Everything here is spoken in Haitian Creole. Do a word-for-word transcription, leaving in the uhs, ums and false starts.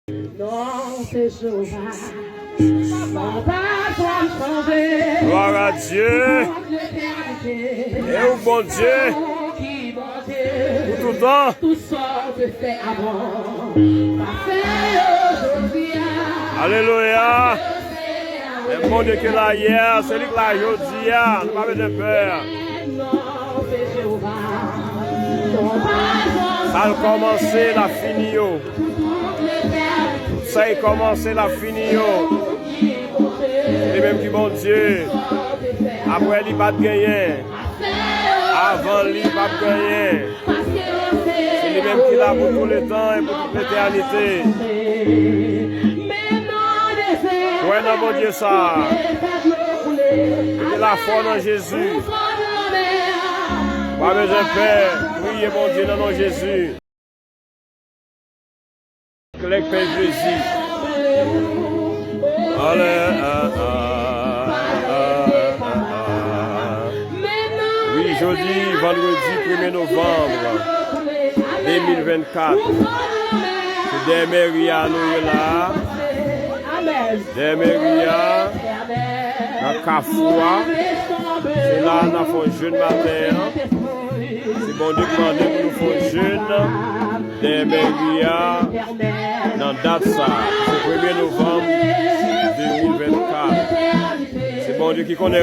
Non, se Jewova. Non, pa janm chanje. Gloire à Dieu. Toute l'éternité. E ou Bondye. Ki Bondye. Pou toutan. Tout sa ou te fè avan. Pa fè yo jodi a. Alelouya. Menm Bondye ke l ayè, se li k la jodi a. Nou pa bezwen pè. Sa l kòmanse, l ap fini yo. Sa l kòmanse, l ap fini yo. Se li menm ki Bondye. Apre li, pa t genyen. Avan li, p ap genyen. Se li menm ki la pou tou letan e pou tout letènite. Kwè nan Bondye sa. Mete lafwa nan Jezi. Pa bezwen pè. Priye Bondye nan non Jezi. Kèk pè Jezi. Ale, a, a, a, a, a, a. Wi, jodi, vandredi premye novanm de mil vennkat. Se dèyè mèri a nou ye la. Dèyè mèri a, nan kafou a. Se la n ap fè yon jèn maten an. Se Bondye ki mande pou nou fè yon jèn dèyè mèri a nan dat sa. Se premye novanm de mil vennkat. Se Bondye ki konnen